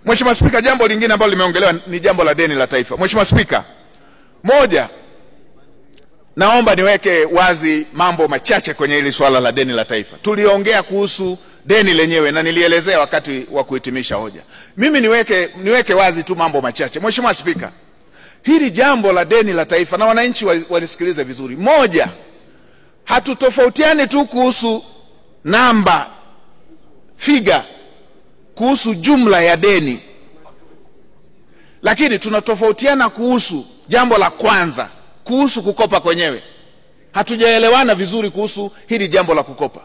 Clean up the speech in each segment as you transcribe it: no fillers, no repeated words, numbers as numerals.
Mheshimiwa Spika, jambo lingine ambalo limeongelewa ni jambo la deni la taifa. Mheshimiwa Spika, moja, naomba niweke wazi mambo machache kwenye hili swala la deni la taifa. Tuliongea kuhusu deni lenyewe na nilielezea wakati wa kuhitimisha hoja. Mimi niweke wazi tu mambo machache. Mheshimiwa Spika, hili jambo la deni la taifa na wananchi walisikilize vizuri. Moja, hatutofautiani tu kuhusu namba, figa, kuhusu jumla ya deni, lakini tunatofautiana kuhusu jambo la kwanza, kuhusu kukopa kwenyewe. Hatujaelewana vizuri kuhusu hili jambo la kukopa.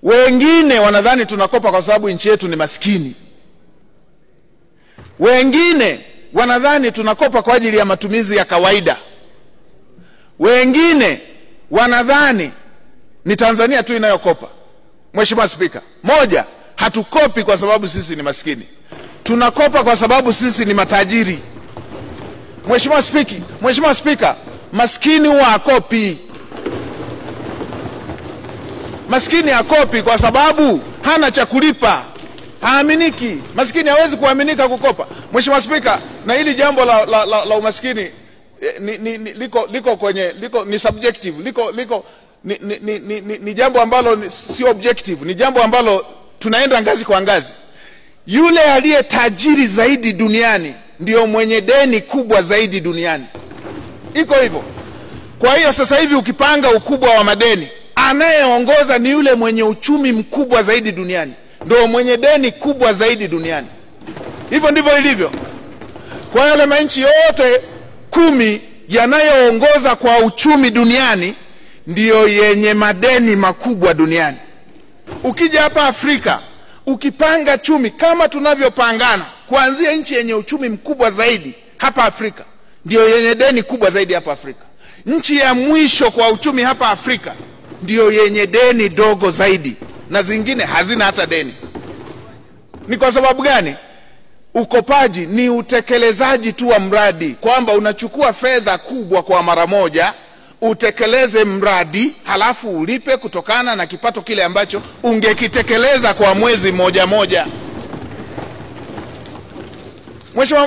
Wengine wanadhani tunakopa kwa sababu nchi yetu ni maskini. Wengine wanadhani tunakopa kwa ajili ya matumizi ya kawaida. Wengine wanadhani ni Tanzania tu inayokopa. Mheshimiwa Spika, moja, hatukopi kwa sababu sisi ni maskini. Tunakopa kwa sababu sisi ni matajiri. Mheshimiwa Spika, maskini huwa hakopi. Maskini hakopi kwa sababu hana cha kulipa. Haaminiki. Maskini hawezi kuaminika kukopa. Mheshimiwa Spika, na hili jambo la umaskini liko kwenye liko ni subjective, liko ni jambo ambalo si objective, ni jambo ambalo tunaenda ngazi kwa ngazi. Yule aliye tajiri zaidi duniani ndio mwenye deni kubwa zaidi duniani. Iko hivyo. Kwa hiyo sasa hivi ukipanga ukubwa wa madeni, anayeongoza ni yule mwenye uchumi mkubwa zaidi duniani, ndio mwenye deni kubwa zaidi duniani. Hivyo ndivyo ilivyo. Kwa yale manchi yote 10 yanayoongoza kwa uchumi duniani ndiyo yenye madeni makubwa duniani. Ukija hapa Afrika, ukipanga chumi kama tunavyopangana, kuanzia nchi yenye uchumi mkubwa zaidi hapa Afrika ndiyo yenye deni kubwa zaidi hapa Afrika. Nchi ya mwisho kwa uchumi hapa Afrika ndiyo yenye deni dogo zaidi, na zingine hazina hata deni. Ni kwa sababu gani? Ukopaji ni utekelezaji tu wa mradi, kwamba unachukua fedha kubwa kwa mara moja utekeleze mradi, halafu ulipe kutokana na kipato kile ambacho ungekitekeleza kwa mwezi moja moja.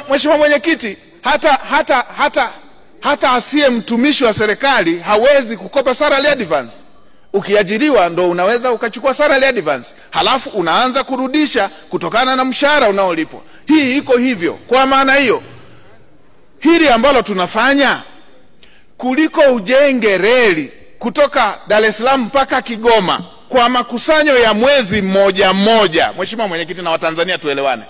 Mheshimiwa Mwenyekiti, hata asiye mtumishi wa serikali hawezi kukopa salary advance. Ukiajiriwa ndo unaweza ukachukua salary advance, halafu unaanza kurudisha kutokana na mshahara unaolipwa. Hii iko hivyo. Kwa maana hiyo, hili ambalo tunafanya, kuliko ujenge reli kutoka Dar es Salaam mpaka Kigoma kwa makusanyo ya mwezi mmoja mmoja. Mheshimiwa Mwenyekiti na Watanzania tuelewane.